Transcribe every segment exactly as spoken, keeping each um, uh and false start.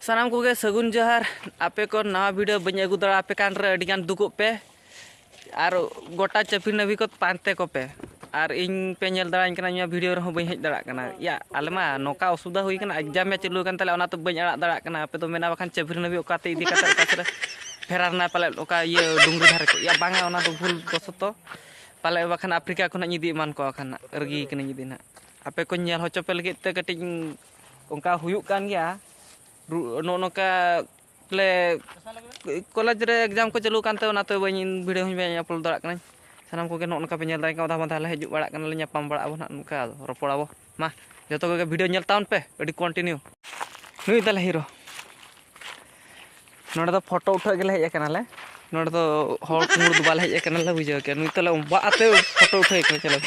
ᱥᱟᱱᱟᱢ ᱠᱚᱜᱮ ᱥᱟᱹᱜᱩᱱ ᱡᱚᱦᱟᱨ᱾ ᱟᱯᱮ ᱠᱚ ᱱᱟᱣᱟ ᱵᱷᱤᱰᱤᱭᱳ ᱵᱟᱹᱧ ᱟᱹᱜᱩ ᱫᱟᱲᱮ ᱟᱯᱮ ᱠᱟᱱ ᱨᱮ ᱟᱹᱰᱤ ᱜᱟᱱ ᱫᱩᱠᱚᱜ ᱯᱮ, ᱟᱨ ᱜᱚᱴᱟ ᱪᱟᱹᱯᱤ ᱱᱟᱹᱵᱷᱤ ᱠᱚ ᱯᱟᱱᱛᱮ ᱠᱚᱯᱮ᱾ ᱟᱨ ᱤᱧ ᱯᱮ ᱧᱮᱞ ᱫᱟᱲᱮᱭᱟᱹᱧ ᱠᱟᱱᱟ, ᱤᱧ ᱢᱟ ᱵᱷᱤᱰᱤᱭᱳ ᱨᱮᱦᱚᱸ ᱵᱟᱹᱧ ᱦᱮᱡ ᱫᱟᱲᱮᱭᱟᱜ ᱠᱟᱱᱟ᱾ ᱭᱟ, ᱟᱞᱮ ᱢᱟ ᱱᱚᱝᱠᱟ ᱚᱥᱩᱵᱤᱫᱷᱟ ᱦᱩᱭ ᱠᱟᱱᱟ, ᱮᱠᱡᱟᱢ ᱢᱟ ᱪᱟᱹᱞᱩ ᱟᱠᱟᱱ ᱛᱟᱞᱮᱭᱟ, ᱚᱱᱟᱛᱮ ᱵᱟᱹᱧ ᱟᱲᱟᱜ ᱫᱟᱲᱮᱭᱟᱜ ᱠᱟᱱᱟ᱾ ᱟᱯᱮ ᱫᱚ ᱢᱮᱱᱟ ᱵᱟᱠᱷᱟᱱ ᱪᱟᱹᱯᱤ ᱱᱟᱹᱵᱷᱤ ᱚᱠᱟᱛᱮ ᱤᱫᱤ ᱠᱟᱛᱮ ᱚᱠᱟ ᱥᱮᱫ ᱨᱮ ᱯᱷᱮᱨᱟᱨ ᱱᱟᱭ ᱯᱟᱞᱮ ᱚᱠᱟ ᱤᱭᱟᱹ ᱰᱩᱝᱨᱤ ᱫᱷᱟᱨᱮ ᱠᱚ᱾ ᱭᱟ, ᱵᱟᱝᱟ, ᱚᱱᱟ ᱫᱚ ᱵᱷᱩᱞ ᱵᱚᱥᱚᱛᱚ ᱯᱟᱞᱮ ᱵᱟᱠᱷᱟᱱ ᱟᱯᱷᱨᱤᱠᱟ ᱠᱷᱚᱱᱟᱜ ᱤᱧ ᱤᱫᱤ ᱮᱢᱟᱱ ᱠᱚᱣᱟ ᱠᱷᱟᱱ ᱨᱟᱹᱜᱤ ᱠᱟᱹᱱᱟᱹᱧ ᱡᱩᱫᱤ ᱱᱟᱜ᱾ ᱟᱯᱮ ᱠᱚᱧ ᱧᱮᱞ ᱦᱚᱪᱚ ᱯᱮ ᱞᱟᱹᱜᱤᱫ ᱛᱮ ᱠᱟᱹᱴᱤᱡ ᱚᱱᱠᱟ ᱦᱩᱭᱩᱜ ᱠᱟᱱ ᱜᱮᱭᱟ᱾ ᱨᱩ-, ᱱᱚᱜᱼᱚ ᱱᱚᱝᱠᱟ ᱞᱮ ᱠᱚᱞᱮᱡᱽ ᱨᱮ ᱮᱠᱡᱟᱢ ᱠᱚ ᱪᱟᱹᱞᱩ ᱠᱟᱱᱛᱮ ᱚᱱᱟᱛᱮ ᱵᱟᱹᱧ ᱵᱷᱤᱰᱤᱭᱳ ᱦᱚᱸᱧ ᱵᱟᱹᱧ ᱟᱯᱞᱳᱰ ᱫᱟᱲᱮᱭᱟᱜ ᱠᱟᱹᱱᱟᱹᱧ᱾ ᱥᱟᱱᱟᱢ ᱠᱚᱜᱮ ᱱᱚᱜᱼᱚ ᱱᱚᱝᱠᱟ ᱯᱮ ᱧᱮᱞ ᱫᱟᱲᱮ ᱠᱟᱱᱟ, ᱟᱫᱷᱟ ᱢᱟᱫᱷᱟ ᱞᱮ ᱦᱤᱡᱩᱜ ᱵᱟᱲᱟᱜ ᱠᱟᱱᱟᱞᱮ, ᱧᱟᱯᱟᱢ ᱵᱟᱲᱟᱜ ᱟᱵᱚ ᱱᱟᱜ, ᱱᱚᱝᱠᱟ ᱨᱚᱯᱚᱲ ᱟᱵᱚ᱾ ᱢᱟ, ᱡᱚᱛᱚ ᱠᱚᱜᱮ ᱵᱷᱤᱰᱤᱭᱳ ᱧᱮᱞ ᱛᱟᱵᱚᱱ ᱯᱮ ᱟᱹᱰᱤ ᱠᱚᱱᱴᱤᱱᱤᱭᱩ᱾ ᱱᱩᱭ ᱛᱟᱞᱮ ᱦᱤᱨᱳ᱾ ᱱᱚᱰᱮ ᱫᱚ ᱯᱷᱳᱴᱳ ᱩᱴᱷᱟᱹᱜ ᱜᱮᱞᱮ ᱦᱮᱡ ᱟᱠᱟᱱᱟᱞᱮ᱾ ᱱᱚᱰᱮ ᱫᱚ ᱦᱚᱲ ᱠᱩᱢᱵᱽᱲᱩ ᱫᱚ ᱵᱟᱞᱮ ᱦᱮᱡ ᱟᱠᱟᱱᱟ, ᱞᱮ ᱵᱩᱡᱷᱟᱹᱣ ᱠᱮᱜᱼᱟ᱾ ᱱᱩᱭ ᱛᱟᱞᱮ ᱚᱵᱟᱜ ᱟᱛᱮ ᱯᱷᱳᱴᱳ ᱩᱴᱷᱟᱹᱣ ᱠᱟᱱᱟ, ᱪᱚᱞᱚ᱾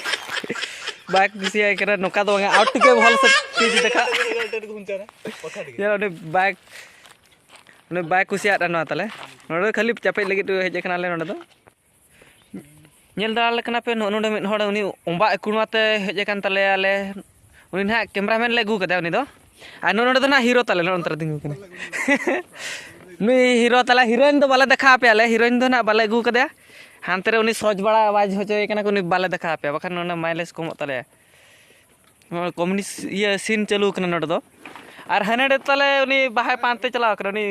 ᱵᱟᱭ ᱠᱩᱥᱤᱭᱟᱭ ᱠᱟᱱᱟ, ᱱᱚᱝᱠᱟ ᱫᱚ ᱵᱟᱝᱟ, ᱟᱨ ᱴᱷᱤᱠᱟᱹ ᱵᱷᱟᱞ ᱥᱮ ᱯᱮᱡᱽ ᱫᱮᱠᱷᱟ᱾ ᱧᱮᱞ ᱩᱱᱤ ᱵᱟᱭ, ᱩᱱᱤ ᱵᱟᱭ ᱠᱩᱥᱤᱭᱟᱜ ᱱᱚᱣᱟ ᱛᱟᱞᱮ᱾ ᱱᱚᱰᱮ ᱫᱚ ᱠᱷᱟᱹᱞᱤ ᱪᱟᱯᱮᱡ ᱞᱟᱹᱜᱤᱫ ᱦᱮᱡ ᱟᱠᱟᱱᱟᱞᱮ ᱱᱚᱰᱮ ᱫᱚ᱾ ᱧᱮᱞ ᱫᱟᱲᱮ ᱞᱮ ᱠᱟᱱᱟ ᱯᱮ, ᱱᱚᱜᱼᱚ ᱱᱚᱰᱮ ᱢᱤᱫ ᱦᱚᱲ ᱩᱱᱤ ᱚᱵᱟᱜ ᱠᱩᱲᱢᱟᱛᱮ ᱦᱮᱡ ᱟᱠᱟᱱ ᱛᱟᱞᱮᱭᱟ ᱟᱞᱮ᱾ ᱩᱱᱤ ᱱᱟᱦᱟᱜ ᱠᱮᱢᱨᱟᱢᱮᱱ ᱞᱮ ᱟᱹᱜᱩ ᱠᱟᱫᱮᱭᱟ ᱩᱱᱤ ᱫᱚ᱾ ᱟᱨ ᱱᱚᱜᱼᱚ ᱱᱚᱰᱮ ᱫᱚ ᱱᱟᱦᱟᱜ ᱦᱤᱨᱳ ᱛᱟᱞᱮ, ᱱᱚᱜᱼᱚ ᱱᱚᱛᱮ ᱨᱮ ᱛᱤᱸᱜᱩ ᱠᱟᱱᱟ᱾ ᱱᱩᱭ ᱦᱤᱨᱳ ᱛᱟᱞᱮ, ᱦᱤᱨᱳᱭᱤᱱ ᱫᱚ ᱵᱟᱞᱮ ᱫᱮᱠᱷᱟᱣ ᱟᱯᱮᱭᱟ ᱞᱮ, ᱦᱤᱨᱳᱭᱤᱱ ᱫᱚ ᱱᱟᱦᱟᱜ ᱵᱟᱞᱮ ᱟᱹᱜᱩ ᱠᱟᱫᱮᱭᱟ᱾ ᱦᱟᱱᱛᱮ ᱨᱮ ᱩᱱᱤ ᱥᱚᱡᱽ ᱵᱟᱲᱟ ᱟᱣᱟᱡᱽ ᱦᱚᱪᱚᱭᱮ ᱠᱟᱱᱟ ᱠᱚ, ᱩᱱᱤ ᱵᱟᱞᱮ ᱫᱮᱠᱷᱟᱣ ᱟᱯᱮᱭᱟ, ᱵᱟᱠᱷᱟᱱ ᱚᱱᱟ ᱢᱟᱭᱞᱮᱡᱽ ᱠᱚᱢᱚᱜ ᱛᱟᱞᱮᱭᱟ᱾ ᱱᱚᱣᱟ ᱠᱚᱢᱮᱰᱤ ᱤᱭᱟᱹ ᱥᱤᱱ ᱪᱟᱹᱞᱩ ᱠᱟᱱᱟ ᱱᱚᱰᱮ ᱫᱚ᱾ ᱟᱨ ᱦᱟᱱᱮ ᱱᱚᱰᱮ ᱛᱟᱞᱮ ᱩᱱᱤ ᱵᱟᱦᱟᱭ ᱯᱟᱱᱛᱮ ᱪᱟᱞᱟᱣ ᱠᱟᱱᱟ, ᱩᱱᱤ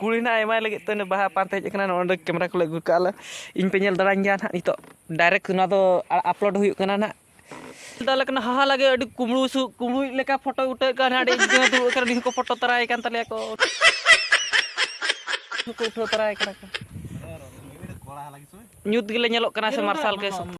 ᱠᱩᱲᱤ ᱱᱟᱦᱟᱜ ᱮᱢᱟᱭ ᱞᱟᱹᱜᱤᱫ ᱛᱮ ᱩᱱᱤ ᱵᱟᱦᱟ ᱯᱟᱱᱛᱮ ᱦᱮᱡ ᱟᱠᱟᱱᱟ᱾ ᱱᱚᱰᱮ ᱠᱮᱢᱨᱟ ᱠᱚᱞᱮ ᱟᱹᱜᱩ ᱠᱟᱜᱼᱟ ᱞᱮ, ᱤᱧ ᱯᱮ ᱧᱮᱞ ᱫᱟᱲᱮᱧ ᱜᱮᱭᱟ ᱱᱟᱦᱟᱜ ᱱᱤᱛᱚᱜ᱾ ᱰᱟᱭᱨᱮᱠᱴ ᱱᱚᱣᱟ ᱫᱚ ᱟ-, ᱟᱯᱞᱳᱰ ᱦᱩᱭᱩᱜ ᱠᱟᱱᱟ ᱱᱟᱦᱟᱜ᱾ ᱫᱟᱞᱮ ᱠᱟᱱᱟ ᱦᱟᱦᱟ ᱞᱟᱜᱮ, ᱟᱹᱰᱤ ᱠᱩᱢᱵᱽᱲᱩ ᱥᱩ-, ᱠᱩᱢᱵᱽᱲᱩᱭᱤᱡ ᱞᱮᱠᱟ ᱯᱷᱳᱴᱳ ᱩᱴᱷᱟᱹᱜ ᱠᱟᱱᱟ ᱱᱟᱦᱟᱜ, ᱟᱹᱰᱤ ᱤᱧ ᱫᱩᱲᱩᱵ ᱟᱠᱟᱱᱟ, ᱩᱱᱤ ᱦᱚᱸᱠᱚ ᱯᱷᱳᱴᱳ ᱛᱟᱨᱟᱭ ᱠᱟᱱ ᱛᱟᱞᱮᱭᱟ ᱠᱚ᱾ ᱩᱱᱠᱩ ᱩᱴᱷᱟᱹᱣ ᱛᱟᱨᱟᱭ ᱠᱟᱱᱟ ᱠᱚ᱾ ᱧᱩᱛ ᱜᱮᱞᱮ ᱧᱮᱞᱚᱜ ᱠᱟᱱᱟ ᱥᱮ ᱢᱟᱨᱥᱟᱞ ᱜᱮ?